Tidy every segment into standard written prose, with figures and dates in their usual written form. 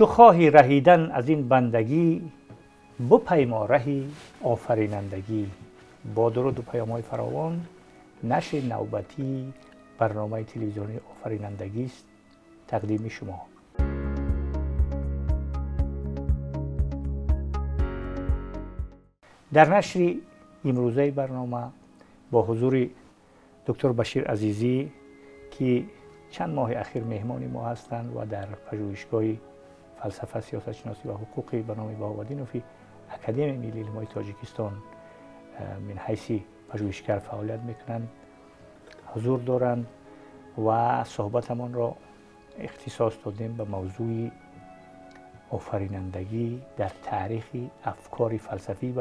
Чу хоҳӣ раҳидан аз ин бандагӣ, бипаймо раҳи офаринандагӣ. Бо дуруду паёмҳои фаровон нашри навбатии барномаи телевизионии офаринандагист тақдими шумо. Дар нашри имрӯзаи барнома бо ҳузури доктор Башир Азизӣ, ки чанд моҳи ахир меҳмони мо ҳастанд ва дар пажӯҳишгоҳи фалсафа, сиёсатшиносӣ ва ҳуқуқи ба номи Баҳоваддинови Академияи миллии илмҳои Тоҷикистон мин ҳайси пажӯҳишгар фаъолият мекунанд, ҳузур доранд ва суҳбатамонро ихтисос додем ба мавзӯи офаринандагӣ дар таърихи афкори фалсафии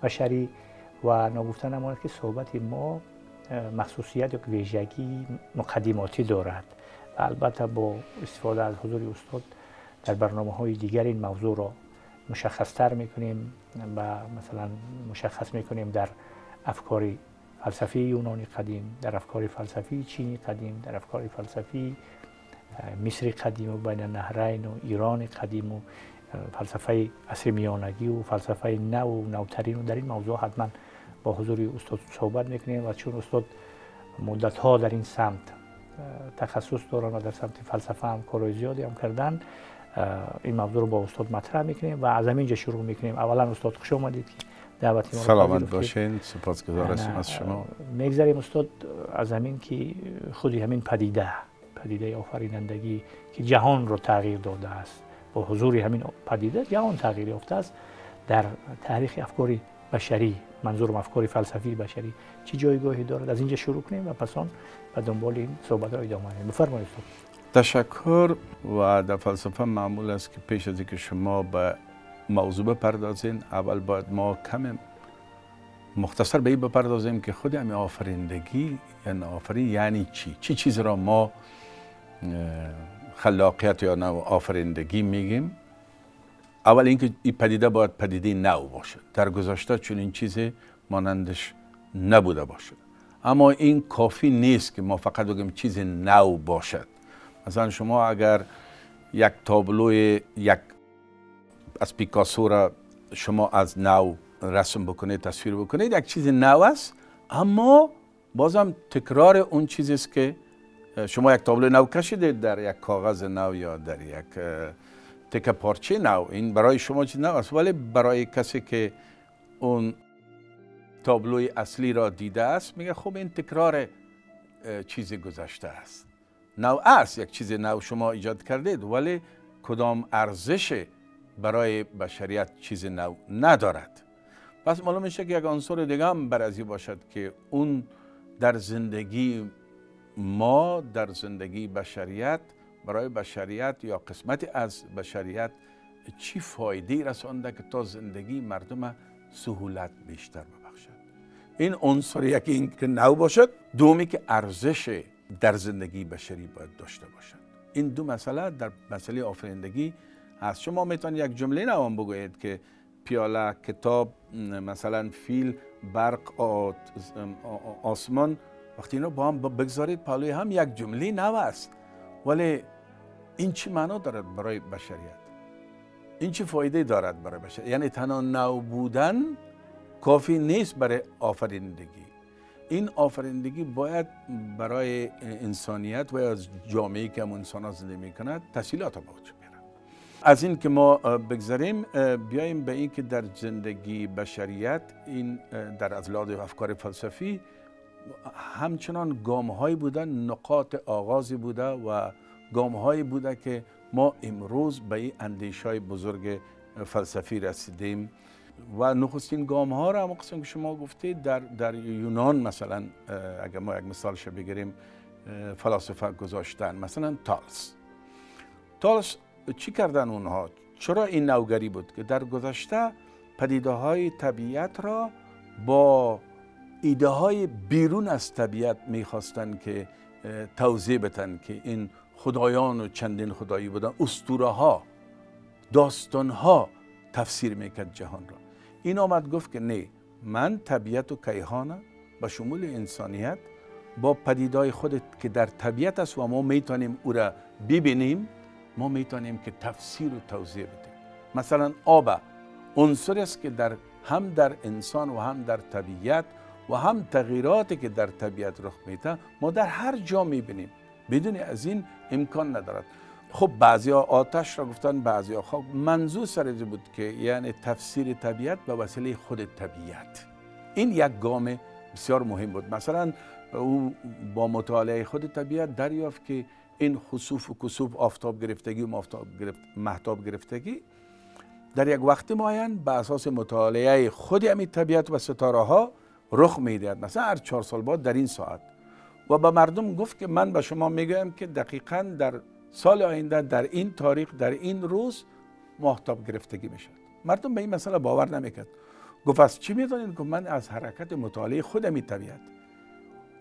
башарӣ. Ва ногуфта намонад, ки суҳбати мо махсусият ё вижагии муқаддимотӣ дорад ва албатта бо истифода аз ҳузури устод дар барномаҳои дигар ин мавзӯъро мушаххастар мекунем ва масалан мушаххас мекунем дар афкори фалсафии юнони қадим, дар афкори фалсафии чини қадим, дар афкори фалсафии мисри қадиму байнанаҳрайну ирони қадиму фалсафаи асри миёнагиву фалсафаи наву навтарину. Дар ин мавзӯъ ҳатман бо ҳузури устод суҳбат мекунем ва чун устод муддатҳо дар ин самт тахассус доранд ва дар самти фалсафа ҳам корҳои зиёде ҳам карданд, ин мавзӯъро бо устод матраҳ мекунем ва аз ҳамин ҷо шурӯъ мекунем. Аввалан устод, хуш омадед, ки даъвати моро саломат бошед, сипосгузор ҳастем аз шумо. Мегзарем устод аз ҳамин ки худи ҳамин падидаи офаринандагӣ, ки ҷаҳонро тағйир додааст, бо ҳузури ҳамин падида ҷаҳон тағйир ёфтааст, дар таърихи афкори башарӣ, манзурам афкори фалсафии башарӣ, чӣ ҷойгоҳе дорад? Аз инҷа шурӯъ кунем ва пас он ба дунболи ин суҳбатро идома диҳем. Бифармоед устод. Ташаккур. Ва дар фалсафа маъмул аст, ки пеш аз инки шумо ба мавзӯъ бипардозед, аввал бояд мо каме мухтасар ба ин бипардозем, ки худи ҳамин офаринандагӣ ё ноафарин яъне чӣ? Чӣ чизро мо خلاقیت یا آفریندگی میگیم؟ اول اینکه این پدیده باید پدیده نو باشه، در گذشته چون این چیز مانندش نبوده باشد. اما این کافی نیست که ما فقط بگیم چیز نو باشد. مثلا شما اگر یک تابلوی یک از پیکاسو را شما از نو رسم بکنید، تصویر بکنید، یک چیز نو است، اما بازم تکرار اون چیزی است که شما یک تابلو نو کشیدید در یک کاغذ نو یا در یک تکه پارچه نو، این برای شما چیز نو است، ولی برای کسی که اون تابلوی اصلی را دیده است میگه خب این تکرار چیز گذشته است. نو است، یک چیز نو شما ایجاد کردید، ولی کدام ارزش برای بشریت چیز نو ندارد. پس معلوم میشه که یک عنصر دیگه هم بر از این باشد که اون در زندگی ما، در زندگی بشریت، برای بشریت یا قسمتی از بشریت چی فایده رسانده که تا زندگی مردم سهولت بیشتر ببخشد. این عنصر یکی این که نو باشد، دومی که ارزش در زندگی بشری باید داشته باشد. این دو مسئله در مسئله آفریندگی هست. شما میتونید یک جمله نو هم بگویید که پیاله، کتاب، مثلا فیل، برق، آسمان، وقتی اینو با هم بگذارید پالوی هم یک جمله نو است، ولی این چی معنا دارد برای بشریت؟ این چی فایده دارد برای بشریت؟ یعنی تنها نو بودن کافی نیست برای آفریندگی. این آفریندگی باید برای انسانیت و از جامعه که هم انسان ها زندگی میکند تسهیلات به وجود بیارد. از این که ما بگذاریم بیایم به این که در زندگی بشریت این در از لحاظ افکار فلسفی همچنان گام‌هایی بوده، نقاط آغازی بوده و گام‌هایی بوده که ما امروز به این اندیشه‌های بزرگ فلسفی رسیدیم. و نخستین گام‌ها را هم قسم که شما گفتید در یونان مثلا، اگر ما یک مثالش بگیریم، فلاسفه گذاشتن، مثلا تالس چی کردن اونها؟ چرا این نوگری بود که در گذشته پدیده‌های طبیعت را با ایده های بیرون از طبیعت میخواستن که توضیح بدن که این خدایان و چندین خدایی بودن، اسطوره ها، داستان ها تفسیر میکرد جهان را. این آمد گفت که نه، من طبیعت و کیهان به شمول انسانیت با پدیدهای خود که در طبیعت است و ما میتونیم او را ببینیم، ما میتونیم که تفسیر و توضیح بدیم. مثلا آب عنصری است که در هم در انسان و هم در طبیعت و هم تغییراتی که در طبیعت رخ میده ما در هر جا میبینیم، بدون از این امکان ندارد. خب بعضیا آتش را گفتن، بعضیا خاک. منظور سر بود که یعنی تفسیر طبیعت به وسیله خود طبیعت. این یک گام بسیار مهم بود. مثلا او با مطالعه خود طبیعت دریافت که این خسوف و کسوف، آفتاب گرفتگی و مهتاب گرفتگی در یک وقت معین به اساس مطالعه خود همین طبیعت و ستاره ها رخ میدهد، مثلا هر 4 سال بعد در این ساعت. و به مردم گفت که من به شما میگویم که دقیقاً در سال آینده در این تاریخ در این روز ماهتاب گرفتگی میشد. مردم به این مسئله باور نمیکرد. گفت از چی میدانید؟ گفت من از حرکت مطالعه خودم این طبیعت.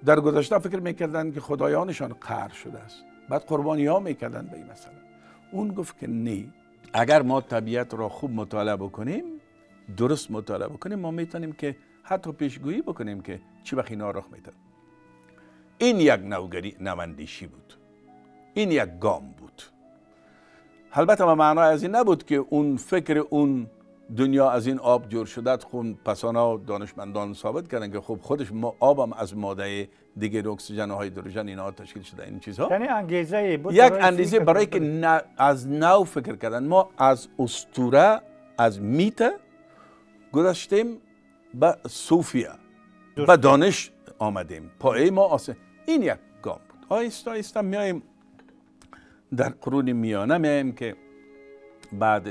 در گذشته فکر میکردن که خدایانشان قهر شده است، بعد قربانی ها میکردن به این مسئله. اون گفت که نه، اگر ما طبیعت را خوب مطالعه بکنیم، درست مطالعه بکنیم، ما میتونیم که حتی پیشگویی بکنیم که چی وقت اینا رخ میده. این یک نوگری، نواندیشی بود، این یک گام بود. البته به معنای از این نبود که اون فکر اون دنیا از این آب جور شده. خون پسانا دانشمندان ثابت کردن که خب خودش ما آبم از ماده دیگه اکسیژن و هیدروژن اینا تشکیل شده، این چیزها. یعنی انگیزه بود، یک انگیزه برای که از نو فکر کردن. ما از اسطوره، از میت گذشتیم به صوفیه، به دانش آمدیم، پایه ما آسه. این یک گام بود. آهسته آهسته میایم در قرون میانه میایم که بعد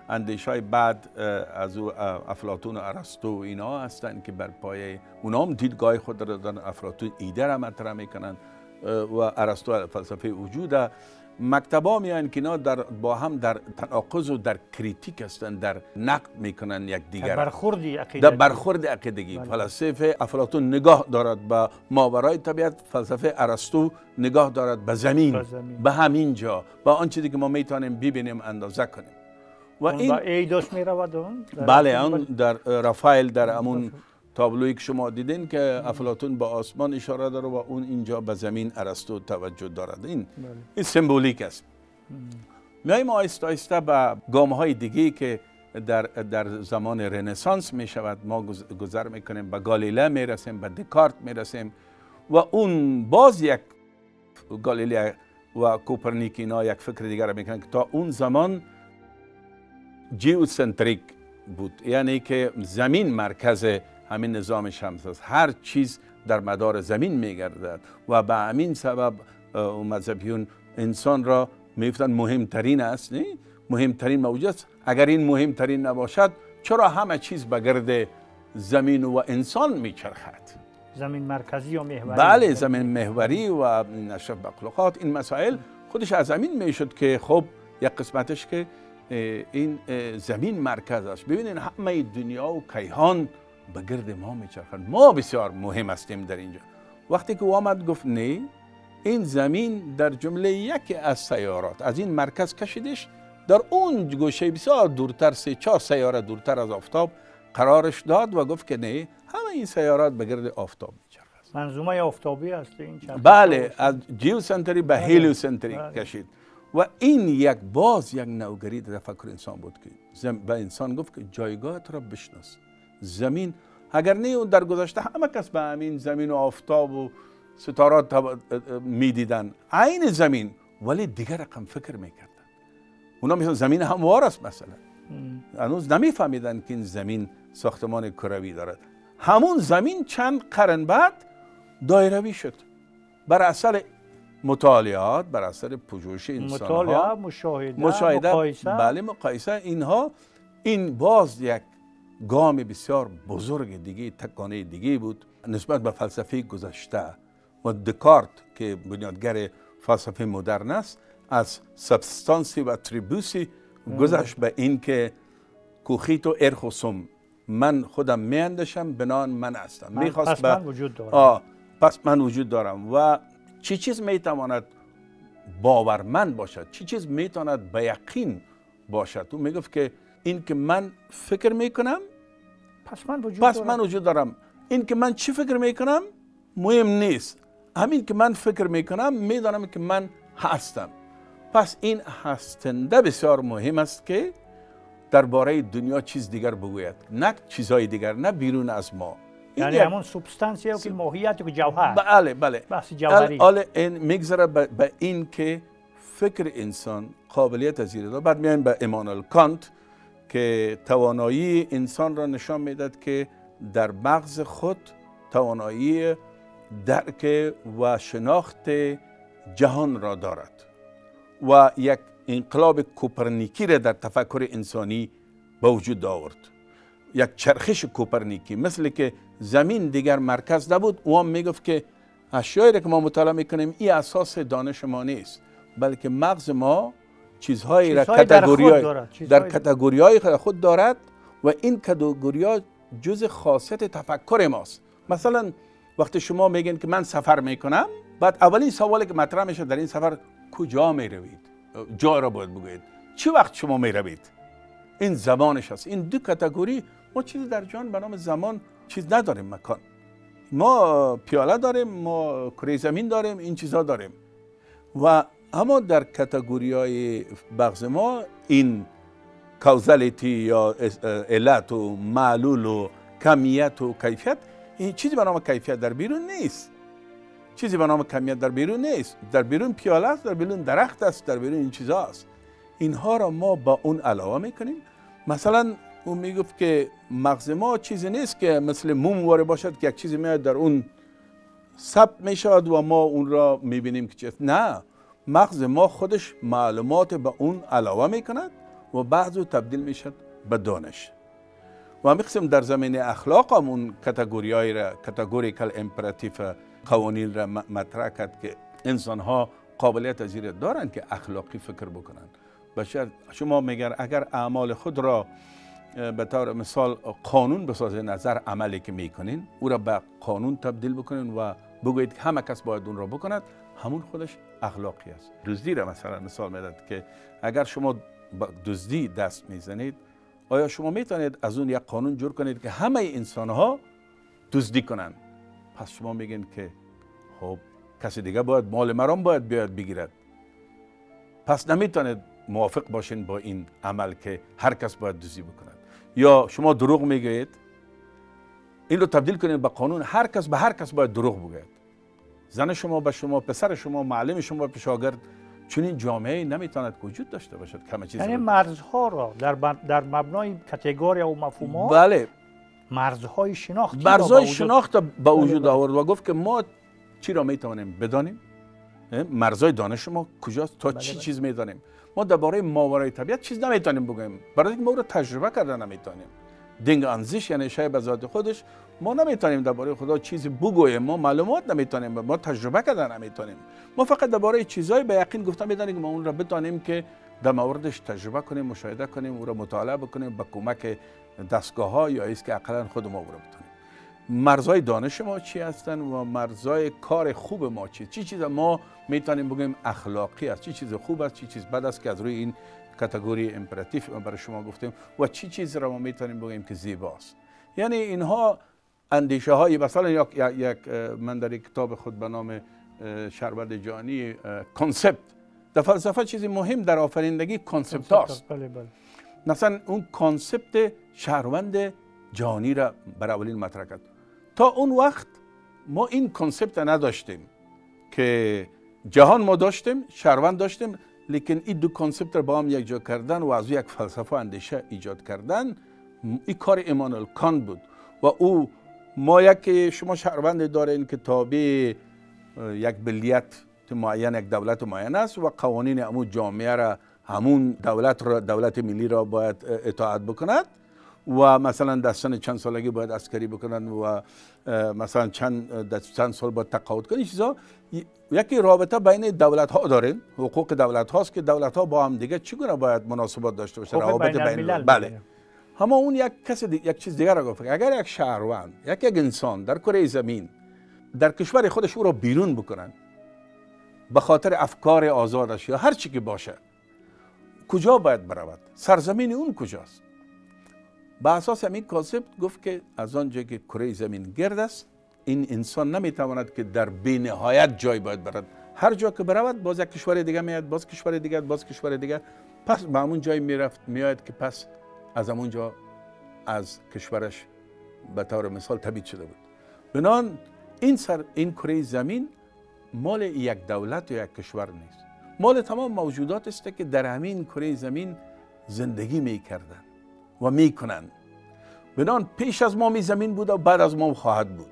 اندیش‌های بعد از او افلاطون و ارسطو و اینا هستند که بر پایه اونا هم دیدگاه خود را دارن. افلاطون ایده را مطرح میکنن و ارسطو فلسفه وجود. مکتبا میان که اینا با هم در تناقض و در critique هستند، در نقد میکنن یک دیگر، در برخورد عقیدگی. فلسفه افلاطون نگاه دارد به ماورای طبیعت، فلسفه ارسطو نگاه دارد به زمین، به همین جا، به آن چیزی که ما میتونیم ببینیم، اندازه کنیم. و این ایدوس میرود اون، بله، اون در رافائل، در همون تابلویی که شما دیدین که افلاطون به آسمان اشاره داره و اون اینجا به زمین ارسطو توجه دارد. این سمبولیک است. میایم آهسته آهسته به گام های دیگه که در زمان رنسانس می شود. ما گذر میکنیم، به گالیله میرسیم، به دکارت میرسیم و اون باز یک گالیله و کوپرنیک اینا یک فکر دیگر میکنن که تا اون زمان geocentric بود، یعنی که زمین مرکز همین نظام شمس است، هر چیز در مدار زمین میگردد و به همین سبب مذهبیون انسان را میگفتن مهمترین است، نه؟ مهمترین موجود است. اگر این مهمترین نباشد چرا همه چیز به گرد زمین و انسان میچرخد؟ زمین مرکزی و محوری. بله، زمین محوری و اشرف مخلوقات، این مسائل خودش از زمین میشد که خب یک قسمتش که این زمین مرکز است. ببینین همه دنیا و کیهان به گرد ما میچرخند، ما بسیار مهم هستیم در اینجا. وقتی که او آمد گفت نه، این زمین در جمله یکی از سیارات، از این مرکز کشیدش در اون گوشه بسیار دورتر، 3-4 سیاره دورتر از آفتاب قرارش داد و گفت که نه، همه این سیارات به گرد آفتاب میچرخند. منظومه آفتابی است این چرخ. بله، از geocentric به heliocentric کشید و این یک باز یک نوگری در تفکر انسان بود که به انسان گفت که جایگاهت را بشناس. زمین اگر نه، اون در گذشته همه کس به همین زمین و آفتاب و ستارات میدیدن، عین زمین، ولی دیگر رقم فکر میکردن. اونا میگن زمین هموار است مثلا، هنوز نمیفهمیدن که این زمین ساختمان کروی دارد. همون زمین چند قرن بعد دایروی شد بر اثر مطالعات، بر اثر پژوهش انسان ها، مطالعه، مشاهده، مقایسه. بله، مقایسه اینها. این باز یک گام بسیار بزرگ دیگه، تکانه دیگه بود نسبت به فلسفه گذشته. و دکارت که بنیادگر فلسفه مدرن است، از substantia و attributi گذشت به این که cogito ergo sum، من خودم میاندشم، بنان من هستم. میخواست پس من وجود دارم. پس من وجود دارم. و چی چیز میتواند باورمند باشد، چی چیز میتواند به یقین باشد. او میگفت که این که من فکر میکنم پس من وجود دارم. من وجود دارم. این که من چی فکر میکنم مهم نیست، همین که من فکر میکنم میدانم که من هستم. پس این هستنده بسیار مهم است که درباره دنیا چیز دیگر بگوید، نه چیزهای دیگر، نه بیرون از ما. یعنی همون سوبستانس که ماهیت و جوهر. بله بله، بحث جوهری. حالا این میگذره به این که فکر انسان قابلیت از دارد. بعد میایم به ایمانوئل کانت که توانایی انسان را نشان میداد که در مغز خود توانایی درک و شناخت جهان را دارد و یک انقلاب کوپرنیکی را در تفکر انسانی به وجود آورد، یک چرخش کوپرنیکی، مثل که زمین دیگر مرکز نبود. او هم میگفت که اشیایی را که ما مطالعه میکنیم این اساس دانش ما نیست، بلکه مغز ما چیزهایی را در category های خود دارد و این category ها جز خاصیت تفکر ماست. مثلا وقتی شما میگین که من سفر میکنم، بعد اولین سوالی که مطرح میشه در این سفر کجا میروید، جای را باید بگویید، چه وقت شما میروید، این زمانش هست. این دو category، ما چیزی در جهان به نام زمان چیز نداریم. مکان ما پیاله داریم، ما کره زمین داریم، این چیزها داریم و اما در category های مغز ما این causality یا علت و معلول و کمیت و کیفیت، این چیزی به نام کیفیت در بیرون نیست، چیزی به نام کمیت در بیرون نیست. در بیرون پیاله است، در بیرون درخت است، در بیرون این چیزها است. اینها را ما با اون علاوه میکنیم. مثلا اون میگفت که مغز ما چیزی نیست که مثل موم واره باشد که یک چیزی میاد در اون ثبت میشود و ما اون را میبینیم که چیست. نه، مغز ما خودش معلومات به اون علاوه میکند و بعض تبدیل میشد به دانش. و همین قسم در زمینه اخلاق هم اون category های را، categorical imperative قوانین را مطرح کرد که انسان ها قابلیت از این دارند که اخلاقی فکر بکنند. بشر شما میگن اگر اعمال خود را به طور مثال قانون بسازید، نظر عملی که میکنین او را به قانون تبدیل بکنین و بگویید که همه کس باید اون را بکند، همون خودش اخلاقی است. دزدی را مثلا مثال میداد که اگر شما با دزدی دست میزنید، آیا شما میتونید از اون یک قانون جور کنید که همه انسان ها دزدی کنند؟ پس شما میگین که خب کسی دیگه باید مال مرام باید بیاید بگیرد. پس نمیتونید موافق باشین با این عمل که هر کس باید دزدی بکند. یا شما دروغ میگویید، این رو تبدیل کنید به قانون، هر کس به هر کس باید دروغ بگوید. زن شما به شما، پسر شما، معلم شما به شاگرد. چنین جامعه نمیتواند وجود داشته باشد. کم چیز یعنی مرزها را در مبنای category و مفهومات، بله، مرزهای شناخت، مرزهای شناخت به وجود آورد و گفت که ما چی را میتوانیم بدانیم، مرزهای دانش ما کجاست، تا چی چیز میدانیم. ما درباره ماورای طبیعت چیز نمیتونیم بگوییم، برای اینکه ما رو تجربه کرده نمیتونیم. Ding an sich یعنی شی به ذات خودش، ما نمیتونیم درباره خدا چیزی بگوییم، ما معلومات نمیتونیم، ما تجربه کردن نمیتونیم. ما فقط درباره چیزایی به یقین گفته میدانیم که ما اون را بتانیم که در موردش تجربه کنیم، مشاهده کنیم، او را مطالعه بکنیم با کمک دستگاه ها یا ایست که عقلا خود ما او را بتونیم. مرزهای دانش ما چی هستن و مرزهای کار خوب ما چی، چی چیز ما میتونیم بگیم اخلاقی است، چی چیز خوب است، چی چیز بد است که از روی این category imperative ما برای شما گفتیم، و چی چیز را ما میتونیم بگیم که زیباست. یعنی اینها اندیشه های مثلا یک من در کتاب خود به نام شربت جانی concept، در فلسفه چیزی مهم در آفریندگی concept هاست. بله بله. مثلا اون concept شهروند جهانی را بر اولین مطرح کرد. تا اون وقت ما این concept نداشتیم که جهان ما داشتیم، شهروند داشتیم، لیکن این دو concept را با هم یک جا کردن و از یک فلسفه اندیشه ایجاد کردن، این کار ایمانوئل کانت بود. و او ما یک شما شهروند دارین که تابع یک ملیت معین، یک دولت معین است و قوانین همون جامعه را، همون دولت را، دولت ملی را باید اطاعت بکند و مثلا در سن چند سالگی باید عسکری بکنن و مثلا چند سال باید تقاعد کنن. چیزا یکی رابطه بین دولت ها داریم، حقوق دولت هاست که دولت ها با هم دیگه چگونه باید مناسبات داشته باشه، روابط بین، بله. اما اون یک کس یک چیز دیگر را گفت، اگر یک شهروند، یک انسان در کره زمین در کشور خودش او را بیرون بکنن به خاطر افکار آزادش یا هر چی که باشه، کجا باید برود؟ سرزمین اون کجاست؟ به اساس همین concept گفت که از آنجا که کره زمین گرد است، این انسان نمیتواند که در بی‌نهایت جای باید برد، هر جا که برود باز یک کشور دیگه میاد، باز کشور دیگه، باز کشور دیگه، پس به همون جای میرفت میاد که پس از همون جا از کشورش به طور مثال تبعید شده بود. بنان این سر این کره زمین مال یک دولت یا یک کشور نیست، مال تمام موجودات است که در همین کره زمین زندگی میکردن و میکنند. بنان پیش از ما می زمین بود و بعد از ما خواهد بود.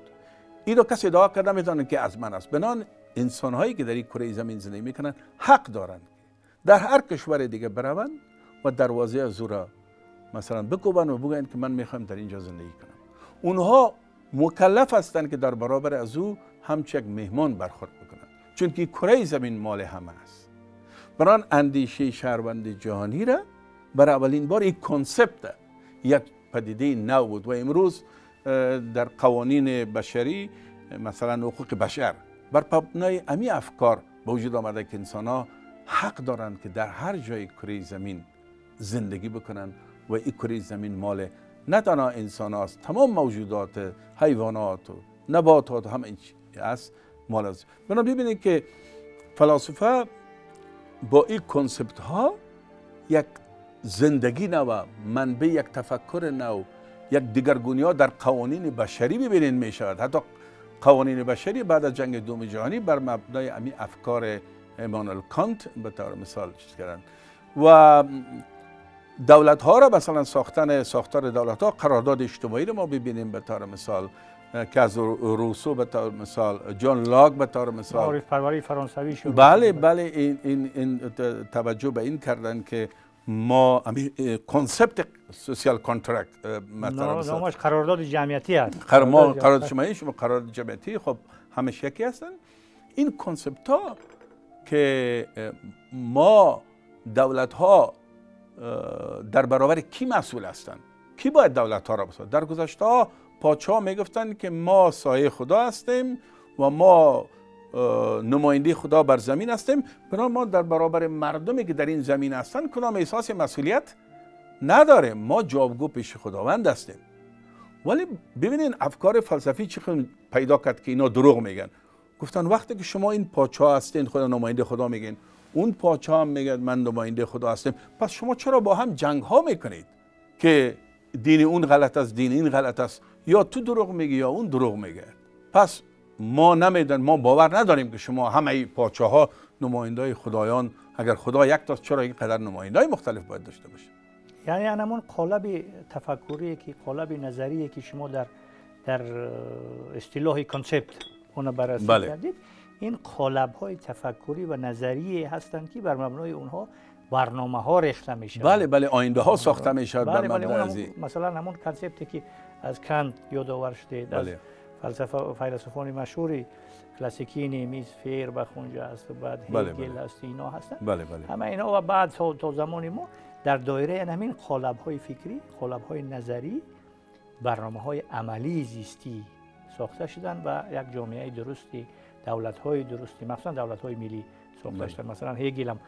این رو کسی ادعا کرده میتونه که از من است. بنان انسان هایی که در این کره زمین زندگی میکنن حق دارند در هر کشور دیگه بروند و دروازه از او را مثلا بکوبند و بگویند که من میخوایم در اینجا زندگی کنم. اونها مکلف هستند که در برابر از او همچون یک مهمان برخورد بکنند، چون که کره زمین مال همه است. بران اندیشه شهروند جهانی را برای اولین بار یک concept، یک پدیده نو بود و امروز در قوانین بشری مثلا حقوق بشر بر مبنای امی افکار به وجود آمده که انسان ها حق دارند که در هر جای کره زمین زندگی بکنند و این کره زمین مال نه تنها انسان هاست، تمام موجودات، حیوانات و نباتات هم این است مال است. بنابراین ببینید که فلاسفه با این concept ها یک زندگی نو، منبع یک تفکر نو، یک دگرگونی ها در قوانین بشری ببینید می شود. حتی قوانین بشری بعد از جنگ دوم جهانی بر مبنای امی افکار ایمانوئل کانت به طور مثال چیز کردن و دولت ها را مثلا ساختن ساختار دولت ها، قرارداد اجتماعی رو ما ببینیم به طور مثال که از روسو به طور مثال، جان لاک به طور مثال، معارف پروری فرانسوی شروع. بله بله، این توجه به این کردن که ما concept social contract مثلا نامش قرارداد جمعیتی است. ما قرارداد اجتماعی، شما قرارداد جمعیتی، خب همش یکی هستن. این concept ها که ما دولت ها در برابر کی مسئول هستند، کی باید دولت ها را بسازد؟ در گذشته ها پادشاه میگفتند که ما سایه خدا هستیم و ما نماینده خدا بر زمین هستیم، بنابراین ما در برابر مردمی که در این زمین هستند کدام احساس مسئولیت نداریم، ما جوابگو پیش خداوند هستیم. ولی ببینین افکار فلسفی چی پیدا کرد که اینا دروغ میگن. گفتن وقتی که شما این پادشاه هستین، خدا نماینده خدا میگین، اون پادشاه هم میگه من نماینده خدا هستم، پس شما چرا با هم جنگ ها میکنید که دین اون غلط است، دین این غلط است، یا تو دروغ میگی یا اون دروغ میگه. پس ما نمیدن، ما باور نداریم که شما همه پادشاه ها نماینده خدایان، اگر خدا یک تاست چرا اینقدر نماینده های مختلف باید داشته باشه؟ یعنی همون قالب تفکری که قالب نظریه که شما در اصطلاح concept اون بررسی کردید، این قالب های تفکری و نظریه هستند که بر مبنای اونها برنامه ها ریخته میشه. بله بله، آینده ها ساخته میشه بر مبنای از این. مثلا همون concept ی که از کانت یادآور شده، بله، از فیلسوفان مشهوری کلاسیکی نیمیز فیرباخ اونجا هست و بعد هگل هست، اینا هستن. بله بله. همه اینا و بعد تا زمان ما در دایره همین قالب های فکری، قالب های نظری، برنامه های عملی زیستی ساخته شدن و یک جامعه درستی، دولت های درستی، مثلا دولت های ملی ساخته شدن. مثلا هگل هم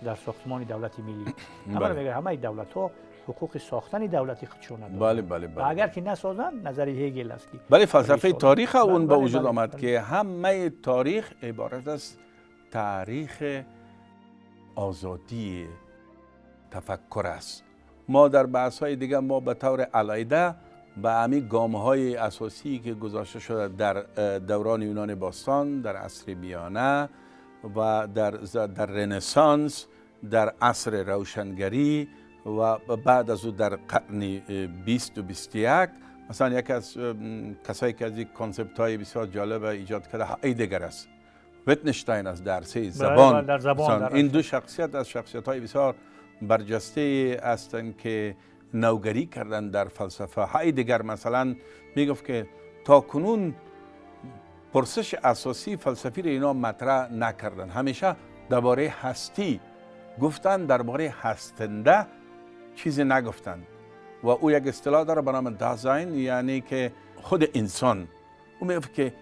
در ساختمان دولت ملی همه میگه همه دولت ها حقوق ساختن دولتی خودشون دارند. بله بله بله. و اگر که نسازن، نظر هگل است که بله، فلسفه تاریخ اون به وجود آمد که همه تاریخ عبارت از تاریخ آزادی تفکر است. ما در بحث های دیگه ما به طور علیحده به همین گام های اساسی که گذاشته شده در دوران یونان باستان، در عصر میانه و در رنسانس، در عصر روشنگری و بعد از او در قرن 20 و 21، مثلا یکی از کسایی که از یک concept های بسیار جالب ایجاد کرده هایدگر است، ویتنشتاین است در سه زبان. در زبان این دو شخصیت از شخصیت های بسیار برجسته هستند که نوگری کردن در فلسفه. هایدگر مثلا میگفت که تا کنون پرسش اساسی فلسفی را اینا مطرح نکردن، همیشه درباره هستی گفتن، درباره هستنده چیزی نگفتن. و او یک اصطلاح داره به نام Dasein، یعنی که خود انسان. او میگفت که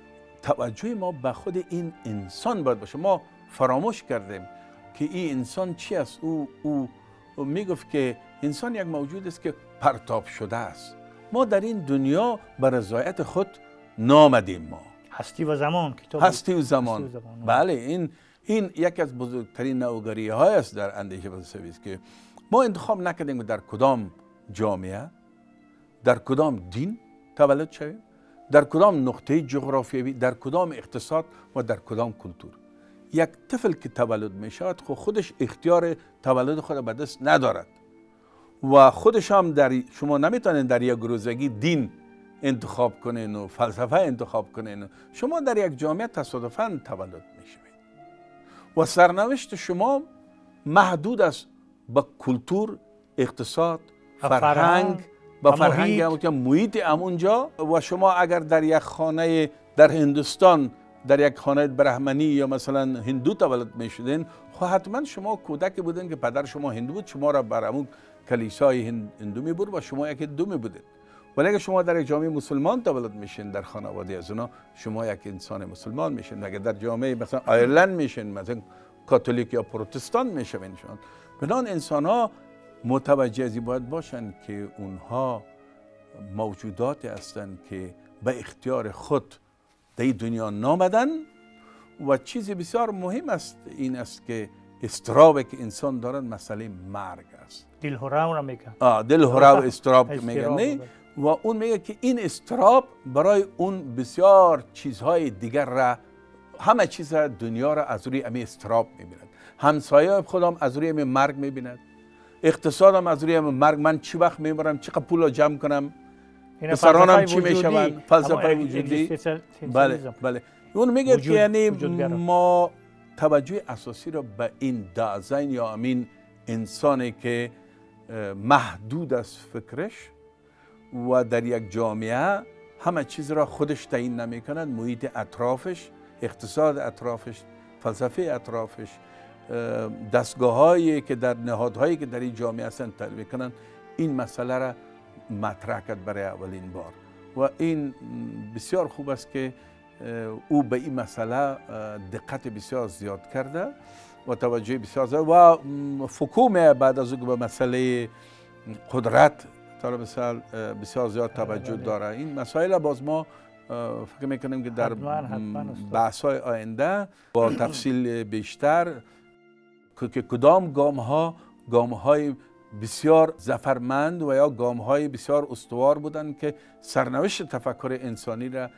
توجه ما به خود این انسان باید باشه. ما فراموش کردیم که این انسان چی است. او میگفت که انسان یک موجود است که پرتاب شده است. ما در این دنیا به رضایت خود نامدیم. ما هستی و زمان، کتاب هستی و زمان. بله، این این یکی از بزرگترین نوگری های است در اندیشه فلسفی است که ما انتخاب نکردیم که در کدام جامعه، در کدام دین تولد شویم، در کدام نقطه جغرافیایی، در کدام اقتصاد و در کدام کلتور. یک طفل که تولد می شود خودش اختیار تولد خود به دست ندارد و خودش هم در شما نمیتونین در یک روزگی دین انتخاب کنین و فلسفه انتخاب کنین. شما در یک جامعه تصادفاً تولد می شوید و سرنوشت شما محدود است با کلتور، اقتصاد، فرهنگ، با فرهنگ که محیط اونجا. و شما اگر در یک خانه در هندوستان، در یک خانه برهمنی یا مثلا هندو تولد می شدین، خب حتما شما کودکی بودین که پدر شما هندو بود، شما را بر همون کلیسای هندو می برد و شما یک هندو می بودین. ولی اگر شما در یک جامعه مسلمان تولد میشین، در خانواده از اونا شما یک انسان مسلمان میشین. اگر در جامعه مثلا آیرلند میشین، مثلا کاتولیک یا پروتستان میشین شما. بنان انسان ها متوجه از این باید باشند که اونها موجوداتی هستند که به اختیار خود در دنیا نامدن. و چیزی بسیار مهم است این است که اضطرابی که انسان دارد مسئله مرگ است. دلهره را میگن. دلهره و اضطراب که میگن، نه؟ و اون میگه که این اضطراب برای اون بسیار چیزهای دیگر را، همه چیز دنیا را از روی امی اضطراب میبیند. همسایه خودم از روی امی مرگ میبیند، اقتصادم از روی امی مرگ، من چی وقت میبرم، چقدر پول جمع کنم، پسرانم چی میشوند، فلسفه وجودی. بله بله. اون میگه که یعنی ما توجه اساسی را به این دازین یا امین انسانی که محدود است فکرش و در یک جامعه همه چیز را خودش تعیین نمی کند، محیط اطرافش، اقتصاد اطرافش، فلسفه اطرافش، دستگاه هایی که در نهادهایی که در این جامعه هستند تعیین میکنند. این مسئله را مطرح کرد برای اولین بار و این بسیار خوب است که او به این مسئله دقت بسیار زیاد کرده و توجه بسیار زیاد. و فوکو بعد از او به مسئله قدرت بسیار زیاد توجه داره. این مسائل باز ما فکر میکنیم که در بحث های آینده با تفصیل بیشتر که کدام گام ها گام های بسیار ظفرمند و یا گام های بسیار استوار بودند که سرنوشت تفکر انسانی را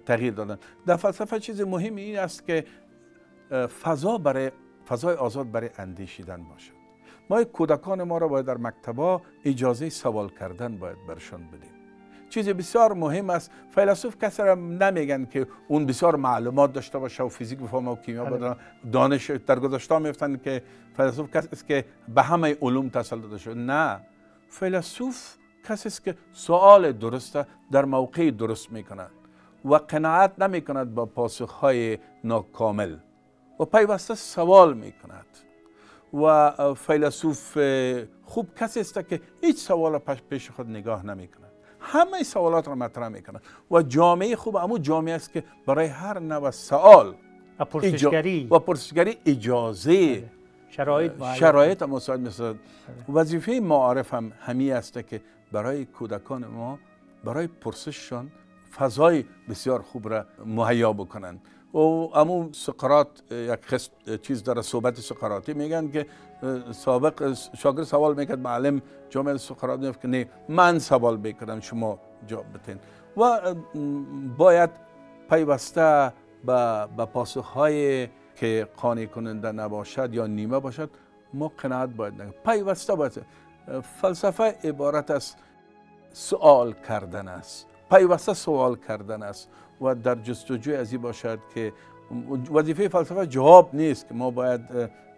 تغییر دادند. در فلسفه چیز مهم این است که فضا برای فضای آزاد برای اندیشیدن باشد. ما کودکان ما را باید در مکتب‌ها اجازه سوال کردن باید برشان بدیم. چیز بسیار مهم است. فیلسوف کسی را نمیگن که اون بسیار معلومات داشته باشه و فیزیک بفهمه و کیمیا بدونه، دانش در گذشته میفتن که فیلسوف کسی است که به همه علوم تسلط داشته. نه، فیلسوف کسی است که سوال درست در موقع درست میکند و قناعت نمیکند با پاسخهای ناکامل و پیوسته سوال میکند. و فیلسوف خوب کسی است که هیچ سوال پیش خود نگاه نمیکند، همه سوالات را مطرح میکند. و جامعه خوب امو جامعه است که برای هر نوع سوال و پرسشگری اجازه شرایط مساعد میسازد. وظیفه معارف هم همی است که برای کودکان ما برای پرسششان فضای بسیار خوب را مهیا بکنند. و امو سقراط یک چیز داره، صحبت سقراطی، میگن که سابق شاگرد سوال میکرد معلم جامعه سقراط میگفت که نه من سوال میکنم شما جواب بدین. و باید پیوسته به پاسخهای که قانع کننده نباشد یا نیمه باشد ما قناعت باید نکنیم، پیوسته باید. فلسفه عبارت از سوال کردن است، پیوسته سوال کردن است و در جستجوی از این باشد که وظیفه فلسفه جواب نیست که ما باید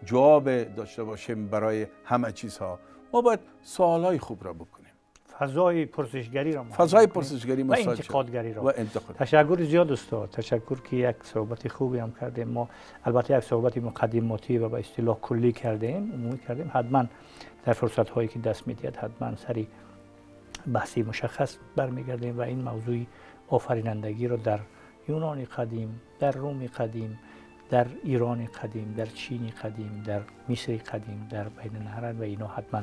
جواب داشته باشیم برای همه چیزها. ما باید سوالهای خوب را بکنیم، فضای پرسشگری را، فضای پرسشگری و انتقادگری را. تشکر زیاد استاد، تشکر که یک صحبت خوبی هم کردیم. ما البته یک صحبت مقدماتی و به اصطلاح کلی کردیم، عمومی کردیم. حتما در فرصت هایی که دست میدهد حتما سری بحثی مشخص برمیگردیم و این موضوع آفرینندگی را در یونان قدیم، در روم قدیم، در ایران قدیم، در چین قدیم، در مصر قدیم، در بین النهرین و اینا حتما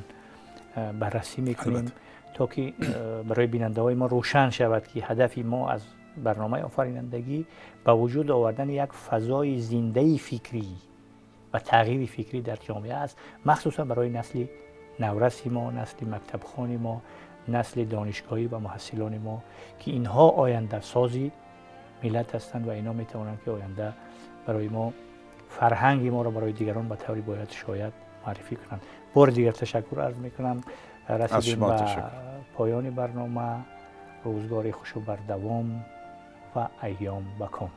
بررسی میکنیم تا که برای بیننده های ما روشن شود که هدف ما از برنامه آفرینندگی به وجود آوردن یک فضای زنده فکری ва тағйири фикрӣ дар ҷомеа аст, махсусан барои насли навраси мо, насли мактабхони мо, насли донишгоҳӣ ва муҳассилони мо, ки инҳо ояндасози миллат ҳастанд ва инҳо метавонанд, ки оянда барои мо фарҳанги моро барои дигарон ба таври бояд шояд муаррифӣ кунанд. Бори дигар ташаккур арз мекунам. Расидем ба поёни барнома. Рӯзгори хушу бардавом ва айём ба ком.